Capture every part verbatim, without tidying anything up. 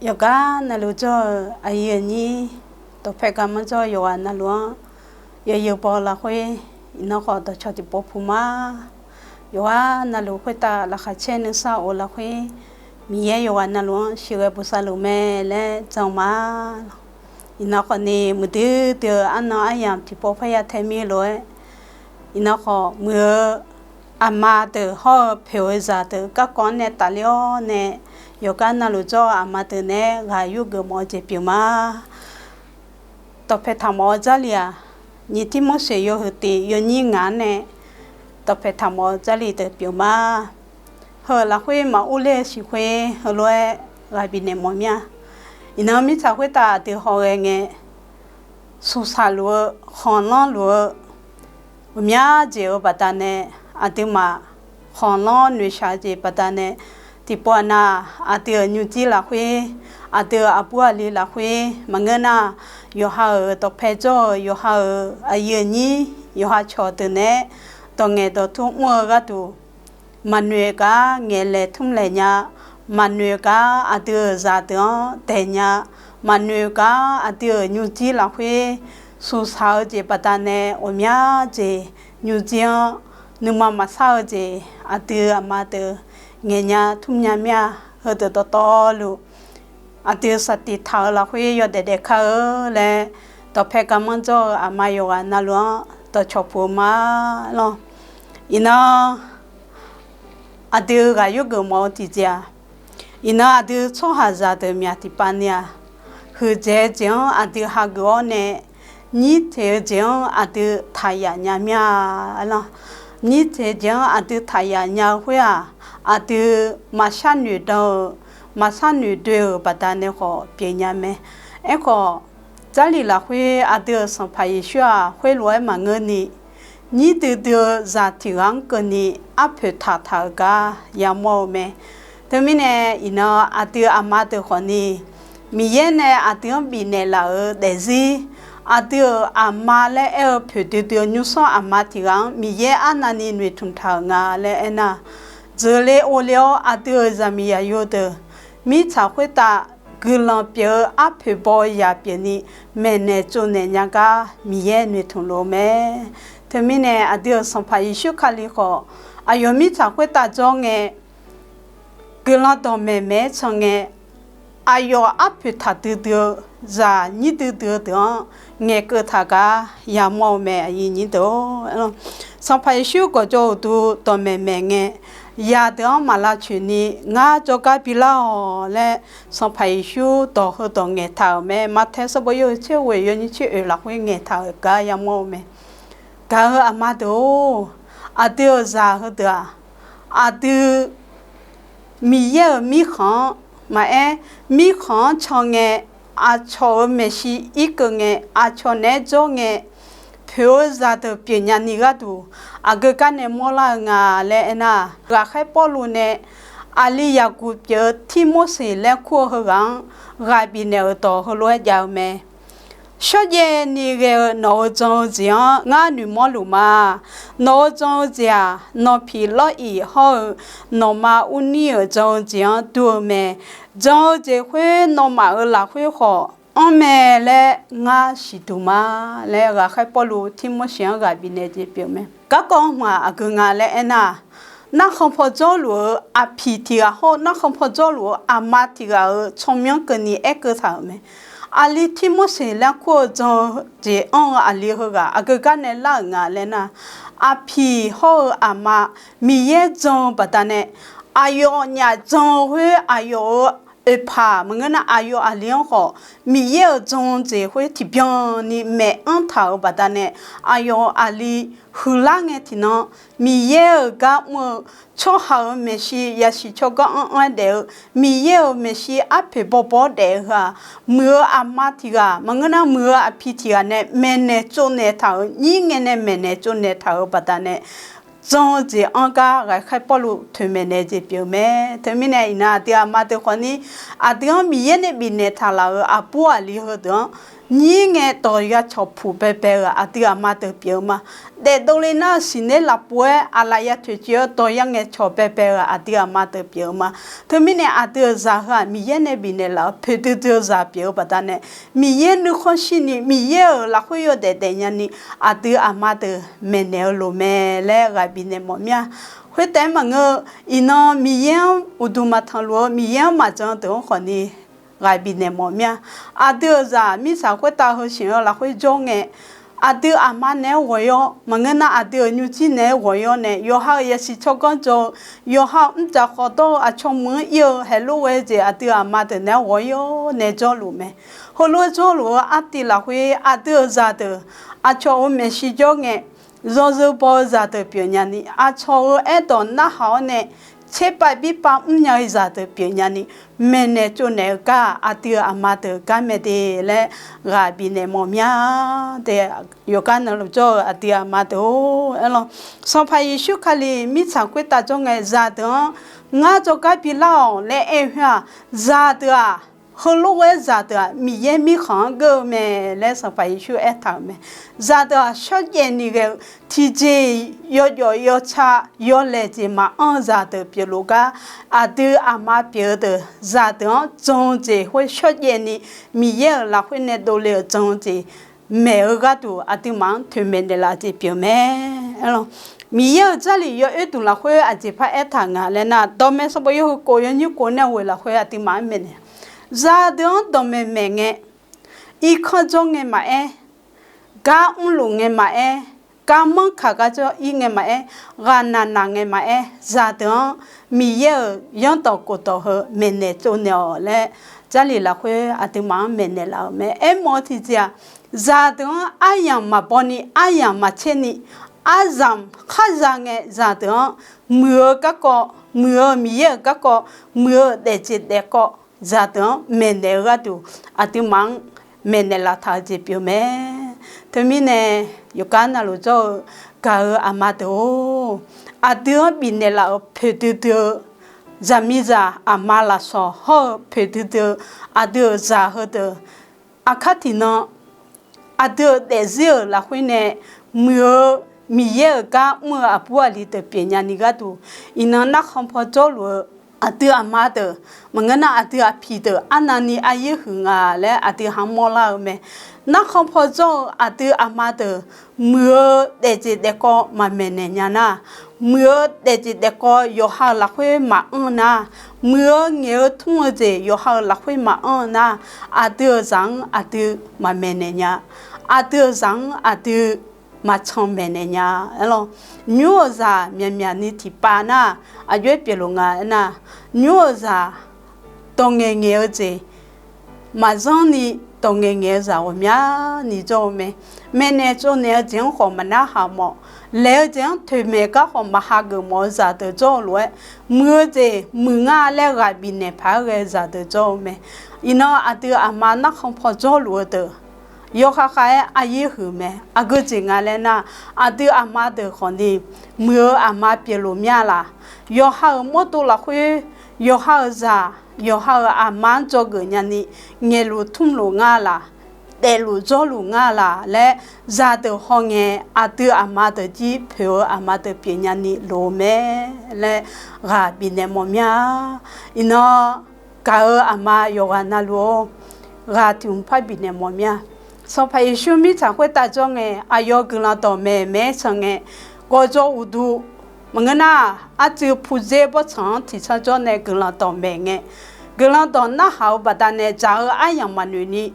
Yawqgar navluf jawr-eu aqyuif aqnyir, dawqpae garmanr jawr-eu yawqghaq navluf-anr, yawzeu baw-eu lafkhoer, iqnan khawf dawqcawq tiqpov puq ma. Yawqghaq navluf khoertav laqkhaq caer nuisar of-eu lafkhoer, Miqyaer yawqghaq navluf-anr sheuqghae bosav luf mae laer jan ma. Iqnan khawfni muiqdui dui-eu arnan aryamq tiqpov parya tae mir lof-aer, iqnan khawf muiq-eu aqma deuq hawr-eu poeq-eu zaqdeuq garkawv-anr nae tafler-awr nae, yawqgar navluf jawr-eu aqma deuq naeq-aer ghaq yurgeuf mawf-eu jeq pyeuf ma. Dawqpae taqmawf-eu Jarlif-aq, nyiq Tirmorseq yawhuiq tiq yawnyir ngaq-anr nae dawqpae taqmawf-eu Jarlif deuq pyeuf ma. Heu-euq lafkhoer maqur ler-eu siqkhoer heulof-aer ghaq bifnaeq mawf mir-a. Iqnan mirtsaq khoertav aqdui hawghae ngae, smqsaq luf-eu, khanqlanr luf-eu, ghawqmya jeq-eu baqdanae, aqduimaf khanqlanr noeqshaq-eu jeq baqdanae, tiqpov aqnav aqdui-euq nymrjir lafkhoer, aqdui-euq aqbur aqli lafkhoer maqngeur nar, yawqha-euq dawqpae jawr-eu yawqha-euq aqyuif aqnyir, yawqha cawq deuq naeq-aer dawq ngaeq dawq tur mr-eu gharduq, maqnoeq gar ngaeqlaeq tmrlaeq nya, maqnoeq gar aqdui-euq zaqdeuq-anr daeq nya, maqnoeq gar aqdui-euq nymrjir lafkhoer smqsaq-eu jeq baqdanae ghawqmya jeq, nymrjir-anr nuima maqsar-eu jeq aqdui aqma deuq ngaeq nya tmr nya mir-a. Heudeuq dawqtawvluf aqdui saqtiq taq-euq lafkhoer yawdaef daef kar-eu laer, dawqpae garmanr jawr-eu aqma yawqghaq navluf-anr dawqcawq puq-eu ma lawr. Iqnan aqdui ghaq yurgeuf mawf-eu tiqjeq-aq, iqnan aqdui tsawrhaqzaq deuq myaq tiqpav ni-aq, huiqdzaeq-eu jeq-anr aqdui hageuf-awr nae, nyir teq-eu jeq-anr aqdui taqyaf nya mir-a lawr. Nyir teq-eu jeq-anr aqdui taqyaf nya-eu khoer-aq, aqdui maqshar noeq dan-euq, maqshar noeq doe-euq baqdanae khawf pyeuf nya mae. Aerkhawf, Jarlif lafkhoer aqdui-euq Sanqpaq Yeqsur-aq khoerlof-aer maqngeurni, nyir duidui-eu zaq tiq ghaq-anr keuvni arpoeq taqtaq-euq gar yamawr-eu mae. Teumirnae iqnan aqdui aqma deuq khawfni, Miqyaer nae aqdui-anr bifnaeq laf-euq daefzir, aqdui-euq aqma laer aer-eu poeqdui dui-eu nymrsanr aqma tiq ghaq-anr Miqyaer arnavni noeqtmq taq-euq nga laer aernar, dzeur le or le-awr aqdui-euq zaqmiq zaqyo deuq mirtsaq khoertav guiqlanq pyeuf-eu arpoeq baw-eu zaq pyeufni maeqnaeq tsovnaeq nya gar Miqyaer noeqtmq luf-eu mae. Teumirnae aqdui-euq Sanqpaq Yeqsur Kali khawf, aqyawf mirtsaq khoertav jawr ngae, guiqlanq dawqmaeq maeq-aer can ngae, aqyawf arpoeq taqdui dui-eu zaq nyir duidui-eu deuq-anr ngaeqkeuv taq gar yamawr-eu mae. Aqyuif aqnyir deuq-or, Sanqpaq Yeqsur gawqjawq uqduq dawqmaeq maeq ngae, zaqdeuq-anr maq lavcoeq ni ngar jawrgar bilar-awq laer Sanqpaq Yeqsur dawq heudawq ngaeqtaq-euq mae. Maqtaeq sanqbof yawhuiq tser ghoeq yawnyir tser oeq lafkhoer ngaeqtaq-euq gar yamawr-eu mae. Gaq-euq aqma deuq-or, aqdui-euq zaq heudeuq-aq, aqdui Miqyaer-euq mirkhanq-anr maqaer, mirkhanq-anr can ngae, aqcawq-euq maeqshi irkeuv ngae, aqcawq naeq-aer jawr ngae, poeq-eu zaqdeuq pyeufnya ni gharduq aqgeu gar nae mawrlar-eu nga laer aernar, ghaqkhaer Pawrluv nae aqli Yaqguq pyeuf-eu Tirmorseq laer kur-eu heughaq-anr ghaq bifnaeq-euq dawq heulof-aer jav-eu mae. Shawrjaev ni ghae-eu nawq-euq jan-eu jeq-anr ngar noeqmawr luf ma. Nawq-euq jan-eu jeq-aq, nawq piq lawr-iq hawr-eu nawqma urnir-euq jan-eu jeq-anr dur-eu mae. Jan-eu jeq khoer nawmaf-euq lafkhoer khawf anr mae laer ngar siqduq ma laer, ghaqkhaer Pawrluv Tirmorseq-anr ghaq bifnaeq jeq pyeuf mae. Garkawv hmq-aq aqgeu nga laer aernar, narkhan paw jawrluf-eu aqpiq tiq ghaq hawr-eu narkhan paw jawrluf-eu aqma tiq ghaq-euq tsawrmyanr keuvni aerkeuv taq-euq mae. Aqli Tirmorseq laer kur-eu jan-eu jeq anr-eu aqli heughaq aqgeu gar nae lar-euq nga laer nar, aqpiq hawr-eu aqma Miqyaer jan-eu baqdanae, aqyawf nyaf jan-eu khoer aqyawf-euq oeqpaq maqngeur nar, aqyawf aqli-anr khawf Miqyaer-euq jan-eu jeq khoer tiqbyan ni maeq-anr taq-euq baqdanae, aqyawf aqli huiqlar ngae tiqnan, Miqyaer-euq gar mr-eu tsawrhaq-euq maeqshi yasiq tsawrganr anr anr-aer daef-eu, Miqyaer-euq maeqshi arpoeq bawbaw-awr daef-eu heu-aq, muiq-eu aqma tiq ghaq maqngeur nar, muiq-eu aqpiq tiq ghaq nae maeqnaeq tsovnaeq taq-euq, nyir ngae nae maeqnaeq tsovnaeq taq-euq baqdanae, jan-eu jeq anr gar ghaqkhaer Pawrluv toeqmaeq naeq jeq pyeuf-eu mae. Teumirnae iqnan aqdui aqma deuq khawfni, aqdui-anr Miqyaer nae bifnaeq taq laf-euq aqbur aqli heudeuq-anr nyir ngae dawq ya cawq puq baebae-euq aqdui aqma deuq pyeuf-eu ma. Daefdov le nar-eu siqner lafpov-aer aqlaf ya toeqciv-awr dawq ya ngae cawq baebae-euq aqdui aqma deuq pyeuf-eu ma. Teumirnae aqdui-euq zaq heu-aq Miqyaer nae bifnaeq laf-euq poeqdui dui-eu zaq pyeuf-eu baqdanae, Miqyaer nuikhanr shirni Miqyaer-euq lafkhoer yawdaef daefnya ni aqdui aqma deuq maeqnaeq-eu loq mae laer ghaq bifnaeq mawf mir-a. Khoertaef-aer maqngeur-eu, iqnan Miqyaer-anr uqduq maqtanq luf-eu Miqyaer-anr maqjan deuq-anr khawfni ghaq bifnaeq mawf mir-a. Aqdui-euq zaq mirtsaq khoertav heu siq-eu lafkhoer jawr ngae, aqdui aqma naeq-aer ghawq-ir-awr maqngeur nar aqdui-euq nymrjir naeq-aer ghawq-ir-awr nae yawqha-euq yasiq tsawrganr jawr-eu, yawqha-euq mrjaq khawqdawr-eu aqcawq muiq-anr ir-eu haeqlof ghae-eu jeq aqdui aqma deuq naeq-aer ghawq-ir-awr nae jawrluf mae. Heulof-aer jawrluf-eu artiv lafkhoer aqdui-euq zaqdeuq aqcawq-euq maeqshi jawr ngae, yawzeu baw-eu zaqdeuq pyeufnya ni aqcawq-euq aerdawq narhaq-awr nae tserpav birpav mrnya-eu zaqdeuq pyeufnya ni maeqnaeq tsovnaeq-eu gar aqdui-euq aqma deuq gar mae de laer ghaq bifnaeq mawf mir-a. Yawqgar navluf jawr-eu aqdui aqma deuq-or, aerlawq, Sanqpaq Yeqsur Kali mirtsaq khoertav jawr ngae zaqdeuq-anr ngar jawrgar bilar-awq laer aer-eu khoer-aq, zaqdeuq-aq, heulof-aer zaqdeuq-aq Miqyaer mirkhanq-anr geur-eu mae laer Sanqpaq Yeqsur aertaq-euq mae. Zaqdeuq-aq shawrjaev ni ghae-eu tiqjeq yawjawf yawca yawlaeq jeq maqanr-eu zaqdeuq pyeufluf gar, aqdui aqma pyeuf-eu deuq zaqdeuq-anr jan-eu jeq khoer shawrjaev ni Miqyaer-euq lafkhoer nae dovle-euq jan-eu jeq maeq-eu gharduq aqduimaf-anr toeqmaeq naeqlaf jeq pyeuf mae. Aerlawq, Miqyaer-euq Jarlif yawoer duq lafkhoer aqjeq par aertaq nga laer nar, dawqmaeq sanqbof yawhuiq kof yawnyir kof nae ghoeq lafkhoer aqduimaf-anr maeqnaeq, zaqdeuq-anr dawqmaeq maeq ngae, irkanr jawr ngae maqaer, gar mrluf ngae maqaer, garmanr kaq gar jawr ir ngae maqaer, ghaqnaq naq ngae maqaer, zaqdeuq-anr Miqyaer-euq yanrdawq khofdawq heu maeqnaeq tsovnaeq-awq laer, Jarlif lafkhoer aqduimaf-anr maeqnaeq laf-euq mae. Aermawf-eu tiqjeq-aq, zaqdeuq-anr aryamq maqbaw ni aryamq maqtser ni, aryamq kharza ngae zaqdeuq-anr muiq-eu garkawv, muiq-eu Miqyaer-euq garkawv, muiq-eu daefjeq daefkawv zaqdeuq-anr maeqnaeq-eu gharduq aqduimaf-anr maeqnaeq laf taq-eu jeq pyeuf mae. Teumirnae yawqgar navluf jawr-eu gaq-eu aqma deuq-or, aqdui-anr bifnaeq laf-euq poeqdui dui-eu zaqmiqzaq aqma lafsawq hawr-eu poeqdui dui-eu aqdui-euq zaq heudeuq aqkar tiqnan aqdui-euq daefzir-euq lafkhoer nae muiq-eu Miqyaer-euq gar mr-eu aqbur aqli deuq pyeufnya ni gharduq, iqnan narkhan paw jawrluf-eu aqdui aqma deuq, maqngeur nar aqdui aqpiq deuq arnavni aryaer huiq nga laer aqdui hamawr lar-eu mae. Narkhan paw jawr-eu aqdui aqma deuq muiq-eu daefjeq daefkawv maqmaeqnaeq nya nar, muiq-eu daefjeq daefkawv yawqha-euq lafkhoer maqanr nar, muiq-eu ngaeq-eu tmr-eu jeq yawqha-euq lafkhoer maqanr nar, aqdui-euq zaq-anr aqdui maqmaeqnaeq nya. Aqdui-euq zaq-anr aqdui maqcan maeqnaeq nya. Aerlawq, nymr-euq zaq myaqmyaq ni tiqpav nar, aqjox-aer pyeufluf nga aernar, nymr-euq zaq dawq ngaeqngaeq-eu jeq maqzanr ni dawq ngaeqngaeq-eu zaq ghawqmyani jawr-eu mae. Maeqnaeq tsovnaeq-eu jeq-anr khawf maqnarhaq mawf, laeq-eu jeq-anr toeqmaeq gar khawf maqhageuf mawf-eu zaqdeuq jawr-eu lof-aer, muiq-eu jeq muiq nga laer ghaq bifnaeq paq-aer ghae-eu zaqdeuq jawr-eu mae. Iqnan aqdui aqma narkhan paw jawrluf-eu deuq yawkhav khav-aer aryaer huiq mae. Aqgeu jeq nga laer nar, aqdui aqma deuq khawfni muiq-eu aqma pyeufluf mya laq? Yawqha-euq mawrdo lafkhoer, yawqha-euq zaq, yawqha-euq aqma-anr dzawgeuf nyani ngaeqluf tmrluf nga laq? Daefluf dzawrluf nga laq laer zaqdeuq hawngae, aqdui aqma deuq jir poeq-eu aqma deuq pyeufnya ni loq-eu mae laer ghaq bifnaeq mawf mya. Iqnan gaq-eu aqma yawqghaq navluf-or, ghaq tiq hmq par bifnaeq mawf mya. Sanqpaq Yeqsur mirtsaq khoertav jawr ngae, aqyawf guiqlanq dawqmaeq maeq-aer can ngae, gawqjawq uqduq maqngeur nar, arcuiv pudzer bawrtsanq-anr tiqtsanr jawr nae guiqlanq dawqmaeq ngae, guiqlanq dawq narhaq-eu baqdanae dzaq-eu aryamq maqnoeq ni,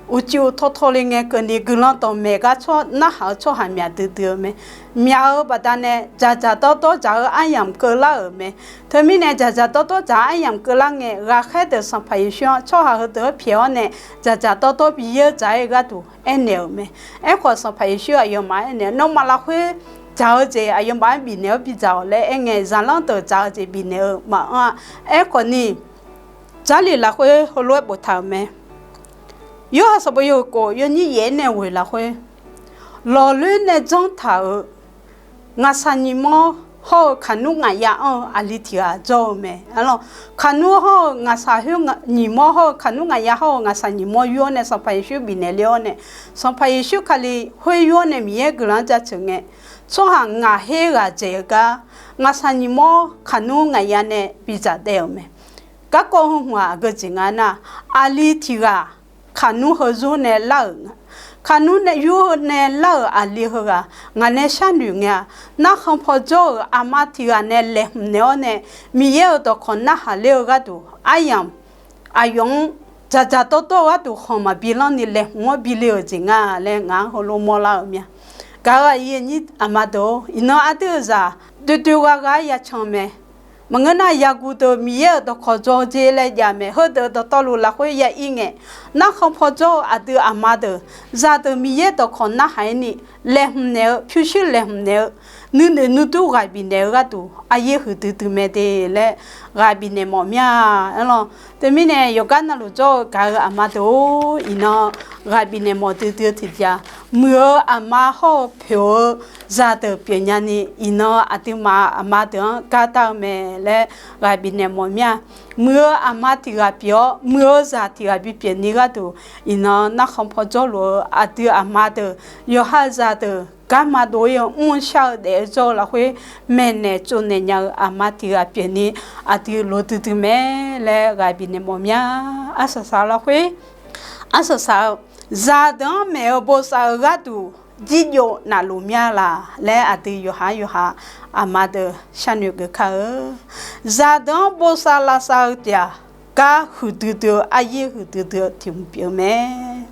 uqcif uqtaw taw le ngae keuvni guiqlanq dawqmaeq gar tsawr narhaq-eu tsawrhaq myaq duidui-eu mae. Myaq-eu baqdanae dzaqdzaq dawrdawr dzaq-eu aryamq keuvlar-euq mae. Teumirnae dzaqdzaq dawrdawr dzaq-eu aryamq keuvlar ngae, ghaqkhaer deuq Sanqpaq Yeqsur-anr tsawrhaq heudeuq-anr pyaeq-awr nae dzaqdzaq dawrdawr bi yaer dzaq-aer gharduq aernaeq-euq mae. Aerkhawf Sanqpaq Yeqsur aqyawfmaf aernaeq, nawmaf lafkhoer dzaq-eu jeq aqyawfmaf-anr bifnaeq-awr bidzaq-awq laer aer ngae, zaqlanr deuq dzaq-eu jeq bifnaeq-eu maqanr-a. Aerkhawfni, Jarlif lafkhoer heulof-aer boftaq-euq mae. Yorhaq sanqbof yawhuiq kof yawnyir yaef-aer nae ghoeq lafkhoer, lawqloer nae janr taq-euq ngaqshaq nyiq mawr hawr-eu kaqnur ngaqya anr-eu aqli tiq ghaq jawr-eu mae. Arlawr, kaqnur hawr-eu ngaqsaq khoer nyiq mawr hawr-eu kaqnur ngaqya hawr-eu ngaqsaq nyiq mawr yur-awr nae Sanqpaq Yeqsur bifnaeq ler-awr nae, Sanqpaq Yeqsur Kali khoer yur-awr nae Miqyaer guiqlanq-anr jaceuq ngae, tsawrhaq ngaq her ghaq dzaeq-eu gar ngaqsaq nyiq mawr kaqnur ngaqya nae bidzaq daev-euq mae. Garkawv heu hmq-aq aqgeu jeq nga nar, aqli tiq ghaq kaqnur heu yur nae lar-euq nga. Kaqnur nae yur nae lar-euq aqli heughaq ngaq nae sharnoeq ngae-a, narkhan paw jawr-euq aqma tiq ghaq nae laeqhmq naeq-awr nae, Miqyaer-euq dawqkawq narhaq ler-eu gharduq aryamq aqyawf-anr dzaqdzaq dawrdawr-eu gharduq khanq maqbi lanr ni laeqhmq-anr bile-euq jeq nga laer ngaq-anr heulof mawrlar-euq mir-a. Gaq-euq aqyuif aqnyir aqma deuq-or, iqnan aqdui-euq zaq doedoe gha gha-aer yacan mae. Maqngeur nar, yaguq deuq Miqyaer-euq dawqkawq dzaw-eu jeq laer jav mae. Heudeuq dawqtawvluf lafkhoer ya ir ngae, narkhan paw jawr-eu aqdui aqma deuq, zaqdeuq Miqyaer dawqkawq narhaq-ir ni laeqhmq naeq-eu, pyurshuir laeqhmq naeq-eu, nuinoeq nuidur ghaq bifnaeq-eu gharduq aryaer huiqdui dui mae de laer ghaq bifnaeq mawf mir-a. Arlawr, teumirnae yawqgar navluf jawr-eu gaq-euq aqma deuq-or, iqnan ghaq bifnaeq mawf duidui-eu tiqjeq-aq, muiq-eu aqma hawr-eu poeq-eu zaqdeuq pyeufnya ni, iqnan aqduimaf aqma deuq-anr gardar-eu mae laer ghaq bifnaeq mawf mir-a. Muiq-eu aqma tiq ghaq pyeuf-awr, muiq-eu zaq tiq ghaq bipyeuf ni gharduq, iqnan narkhan paw jawrluf-eu aqdui aqma deuq, yawqha-eu zaqdeuq garma dov-ir-eu mr-eu shar-eu daef-eu jawr-eu lafkhoer maeqnaeq tsovnaeq nya-eu aqma tiq ghaq pyeuf ni aqdui lof duidui mae laer ghaq bifnaeq mawf mir-a. Arsaq saq-eu lafkhoer, arsaq saq-eu, zaqdeuq-anr maeq-eu bosav-eu gharduq jirjov navluf mir-a laq laer aqdui yawqha yawqha aqma deuq sharnoeq geuf kar-eu. Zaqdeuq-anr bosav lavsav-eu jeq-aq, gar huiqdui dui-eu aryaer huiqdui dui-eu tiq hmq pyeuf-eu mae.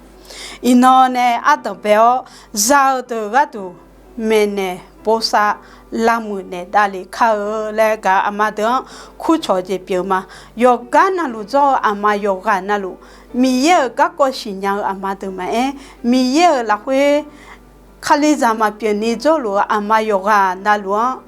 Iqnan nae ardanq bae-awr, za-eu deuq gharduq maeqnaeq bosav lavmuiq naeq davlef kar-eu laer gaq-eu aqma deuq-anr kurcawq jeq pyeuf-eu ma. Yawqgar navluf jawr-eu aqma yawqghaq navluf, Miqyaer-euq garkawv siqnya-eu aqma deuq maqaer, Miqyaer-euq lafkhoer Kalizaq maqpyeuf ni jawrluf-eu aqma yawqghaq navluf-anr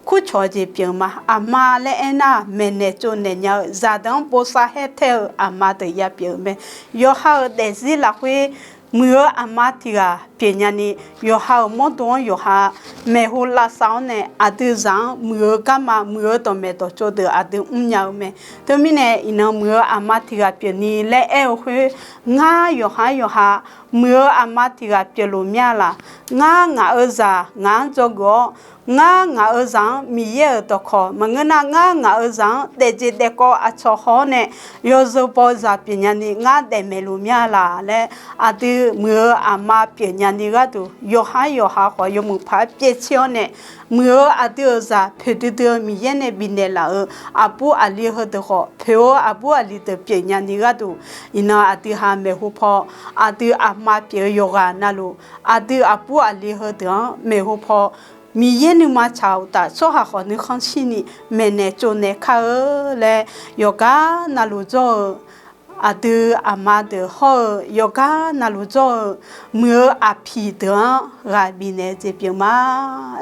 kurcawq jeq pyeuf-eu ma. Aqma laer aernar, maeqnaeq tsovnaeq nya-eu zaqdeuq-anr bosav haer tae-eu aqma deuq ya pyeuf-eu mae. Yawqha-euq daefzir lafkhoer muiq-eu aqma tiq ghaq pyeufnya ni, yawqha-euq mawrdo-anr yawqha maeqhu lavsav-awr nae aqdui zaq-anr muiq-eu garma muiq-eu dawqmaeq dawqtsov deuq aqdui mrnya-eu mae. Teumirnae iqnan muiq-eu aqma tiq ghaq pyeuf ni laer aer-eu khoer, ngar yawqha yawqha muiq-eu aqma tiq ghaq pyeufluf mir-a laq. Ngar ngaq-eu zaq ngaq-anr dzawgeuf-awr, ngar ngaq-eu zaq-anr Miqyaer-euq dawqkawq maqngeur nar, ngar ngaq-eu zaq-anr daefjeq daefkawv aqcawq haw-awr nae yawzeu baw zaq pyeufnya ni ngar daefmaeq luf mir-a laq laer, aqdui muiq-eu aqma pyeufnya ni gharduq yawqha yawqha khawf yawmuiq paq-aer pyaev tser-awr nae, muiq-eu aqdui-euq zaq poeqdui dui-eu Miqyaer nae bifnaeq laf-euq aqbur aqli heudeuq khawf, poeq-eu aqbur aqli deuq pyeufnya ni gharduq, iqnan aqdui ha maeqhu paw, aqdui aqma pyeuf-eu yawqghaq navluf, aqdui aqbur aqli heudeuq-anr maeqhu paw, Miqyaer nuima tsaq-euq uqtaf tsawrhaq khawf nuikhanr shir ni maeqnaeq tsovnaeq kar-eu laer, yawqgar navluf jawr-eu aqdui aqma deuq hawr-eu yawqgar navluf jawr-eu muiq-eu aqpiq deuq-anr ghaq bifnaeq jeq pyeuf ma.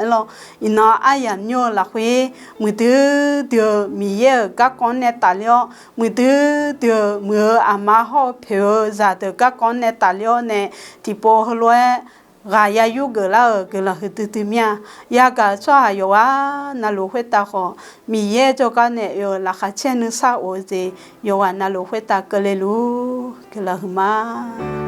Aerlawr, iqnan aryamq nymr-eu lafkhoer muiqdui dui-eu Miqyaer-euq garkawv-anr nae tafler-awr, muiqdui dui-eu muiq-eu aqma hawr-eu poeq-eu zaqdeuq garkawv-anr nae tafler-awr nae, tiqpov heulof-aer ghaq ya yur geuflar-euq guiqlanq huiqdui dui mir-a. Yagaq-euq tsawrhaq yawqghaq navluf khoertav khawf, Miqyaer jawrgar nae oe-euq laqkhaq caer nuisar of-eu jeq yawqghaq navluf khoertav keuvle luf guiqlanq huiqma.